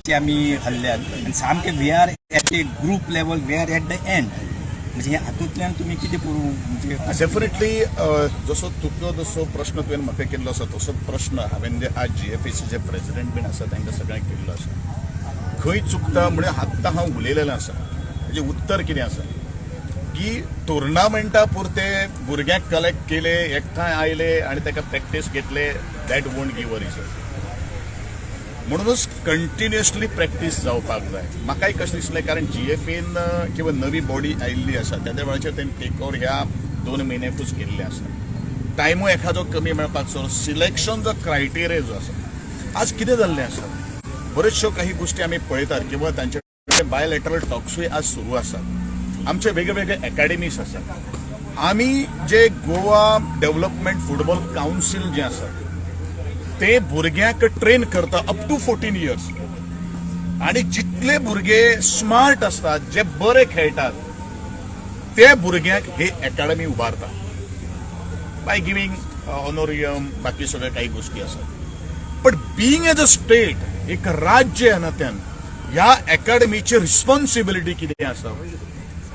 चे आमी हरल्यात आनी सामके we are at a group level, we are at the end. म्हणजे हे हातूंतल्यान तुमी कितें करूं म्हणजे? डेफिनेटली, जसो तुजो जसो प्रश्न तुवें म्हाका केल्लो आसा, तसोच प्रश्न हांवें जे आज जीएफएसीचे प्रेसिडेंट बीन आसा तांकां सगळ्यांक केल्लो आसा. खंय चुकता म्हणजे आत्तां हांव उलयलेलें आसा, तेजें उत्तर कितें आसा की टुर्नामेंटा पुरते भुरग्यांक कलेक्ट केले, एकठांय आयले आनी ताका प्रॅक्टीस घेतले, that won't give a result. म्हणूनच कंटिन्युअसली प्रॅक्टीस जावपाक जाय. म्हाकाय कशें दिसलें, कारण जीएफएन किंवा नवी बॉडी आयिल्ली आसा, त्या वेळाचेर तेणी टेक ओवर ह्या 2 म्हयन्याकूच केल्ले आसा. टायमूय एखादो कमी मेळपाक सो सिलेक्शन जो क्रायटेरिया जो आसा, आज कितें जाल्लें आसा, बऱ्योचश्यो काही गोश्टी आमी पळयतात किंवा तांचे कडेन बायलॅटरल टॉक्सूय आज सुरू आसात. आमचे वेगळे वेगळे एकाडेमीज आसात. आमी जे गोवा डेव्हलपमेंट फुटबॉल कावन्सील जें आसा, ते भुरग्यांक ट्रेन करता अप टू 14 इयर्स आणि जितले भुरगे स्मार्ट असतात, जे बरे खेळटात, ते भुरग्यांक हे एकाडमी उबारता बाय गिवींग ऑनोरियम, बाकी सगळे काही गोष्टी आसात. पण बिईंग एज अ स्टेट, एक राज्य ह्या नात्यान ह्या एकाडमीची रिस्पॉन्सिबिलिटी कितें आसा,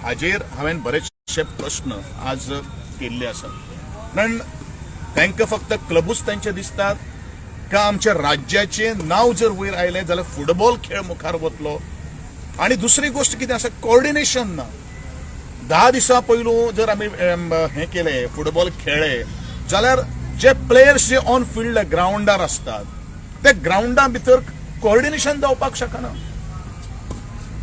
हाजेर हांवें बरेचशे प्रश्न आज केल्ले आसात. कारण तांकां फक्त क्लबूच तांचे दिसतात का आमच्या राज्याचें नांव जर वयर आयलें जाल्यार फुटबॉल खेळ मुखार वतलो? आणि दुसरी गोष्ट कितें आसा, कॉर्डिनेशन ना. 10 दिसां पयलू जर आमी हें केलें, फुटबॉल खेळ्ळे जाल्यार जे प्लेयर्स जे ऑन फिल्ड ग्रावंडार आसतात, ते ग्रावंडा भितर कॉर्डिनेशन जावपाक शकना.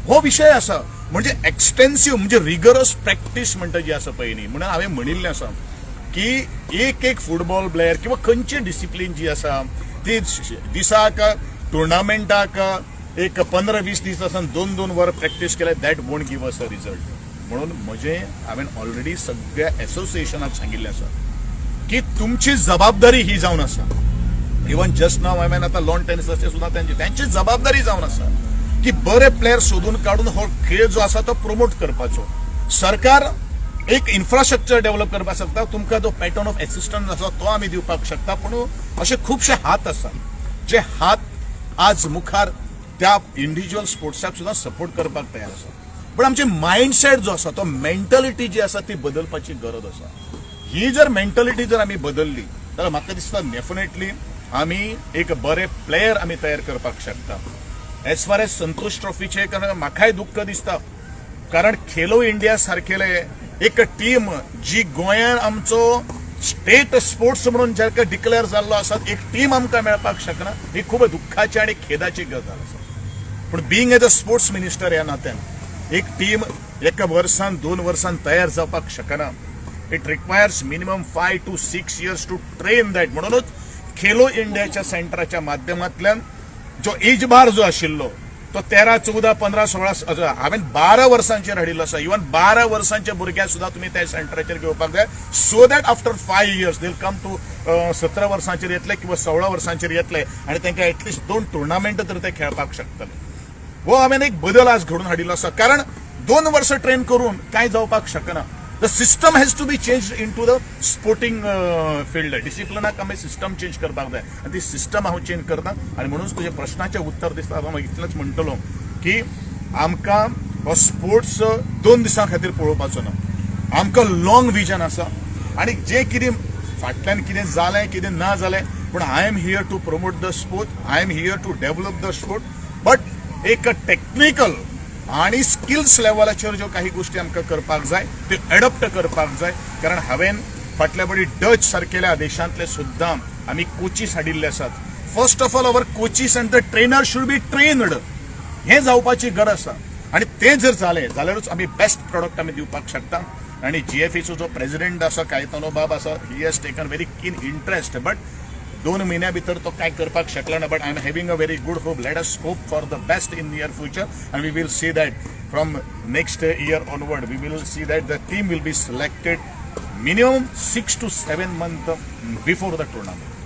हो विशय आसा. म्हणजे एक्सटेन्सिव, म्हणजे रिगरस प्रॅक्टीस म्हणटा जी आसा पळय न्ही, म्हणून हांवें म्हणिल्लें आसा की एक एक फुटबॉल प्लेयर किंवा खंयची डिसिप्लीन जी आसा, ती दिसाक टुर्नामेंटाक एक 15-20 दीस आसा, दोन दोन वर प्रॅक्टीस केले, that won't give us a result. म्हणून म्हजें हांवें ऑलरेडी सगळ्या एसोसिएशनाक सांगिल्लें आसा की तुमची जबाबदारी ही जावन आसा. इवन जस्ट नाव हांवें आतां लॉन टेनिसाचे सुद्दां त्यांची जबाबदारी जावन आसा की बरे प्लेयर सोदून काडून हो खेळ जो आसा तो प्रोमोट करपाचो. सरकार एक इन्फ्रास्ट्रक्चर डेव्हलप करपाक शकता, तुमकां जो पॅटर्न ऑफ एसिस्टन्स आसा तो आमी दिवपाक शकता, पूण अशे खुबशे हात आसा जे हात आज मुखार त्या इंडिव्हिज्युअल स्पोर्ट्साक सुद्दां सपोर्ट करपाक तयार आसा. पण आमचे मायंडसेट जो आसा, तो मेंटलिटी जी आसा ती बदलपाची गरज आसा. ही जर मेंटलिटी जर आमी बदलली जाल्यार म्हाका दिसता डेफिनेटली आमी एक बरे प्लेयर आमी तयार करपाक शकता. एज फार एज संतोष ट्रॉफीचे, कारण म्हाकाय दुख्ख दिसता, कारण खेलो इंडिया सारकेले एक टीम जी गोंयान आमचो स्टेट स्पोर्ट्स म्हणून जाका डिक्लेअर जाल्लो आसा, एक टीम आमकां मेळपाक शकना, ही खूब दुख्खाची आनी खेदाची गजाल आसा. पूण being as a sports minister ह्या नात्यान एक टीम एका वर्सान, 2 वर्सान तयार जावपाक शकना. It requires minimum 5 to 6 years to train that. म्हणूनच खेलो इंडियाच्या सेंटराच्या माध्यमांतल्यान जो एज बार जो आशिल्लो तो 13, 14, 15, 16, हांवें 12 वर्सांचेर हाडिल्लो आसा. इवन 12 वर्सांच्या भुरग्यांक सुद्दां तुमी त्या सेंटराचेर घेवपाक जाय, so that after 5 years they'll come to 17 वर्सांचेर येतले किंवा 16 वर्सांचेर येतले आनी तांकां एटलिस्ट दोन टुर्नामेंट तर ते खेळपाक शकतले. हो हांवें एक बदल आज घडून हाडिल्लो आसा, कारण 2 वर्सां ट्रेन करून कांय जावपाक शकना. The system has to be change into the sporting field. डिसिप्लिनाक आमी सिस्टम चेंज करपाक जाय आनी ती सिस्टम हांव चेंज करता. आनी म्हणूनच तुज्या प्रश्नाचें उत्तर दिसता, हांव इतलेंच म्हणटलो की आमकां हो स्पोर्ट्स 2 दिसां खातीर पळोवपाचो ना. आमकां लॉंग विजन आसा आनी जें कितें फाटल्यान कितें जालें, कितें ना जालें, पूण I am here to promote the sport, I am here to develop the sport, but एक टेक्निकल आणि स्किल्स लेवलाचेर ज्यो काही गोष्टी आमकां करपाक जाय, त्यो एडॉप्ट करपाक जाय. कारण हांवें फाटल्या फावटी डच सारकेल्या देशांतले सुद्दां आमी कोचीस हाडिल्ले आसात. First of all, our coaches and the trainer should be trained. हें जावपाची गरज आसा आनी तें जर जालें जाल्यारूच आमी बेस्ट प्रोडक्ट आमी दिवपाक शकता. आनी जीएफएचो जो प्रेसिडेंट आसा, कायतानो बाब आसा, he has taken very keen interest, but 2 म्हयन्या भितर तो काय करपाक शकलो ना. But I am having a very good hope. Let us hope for the best in near future and we will see that from next year onward we will see that the team will be selected minimum 6 to 7 month before the tournament.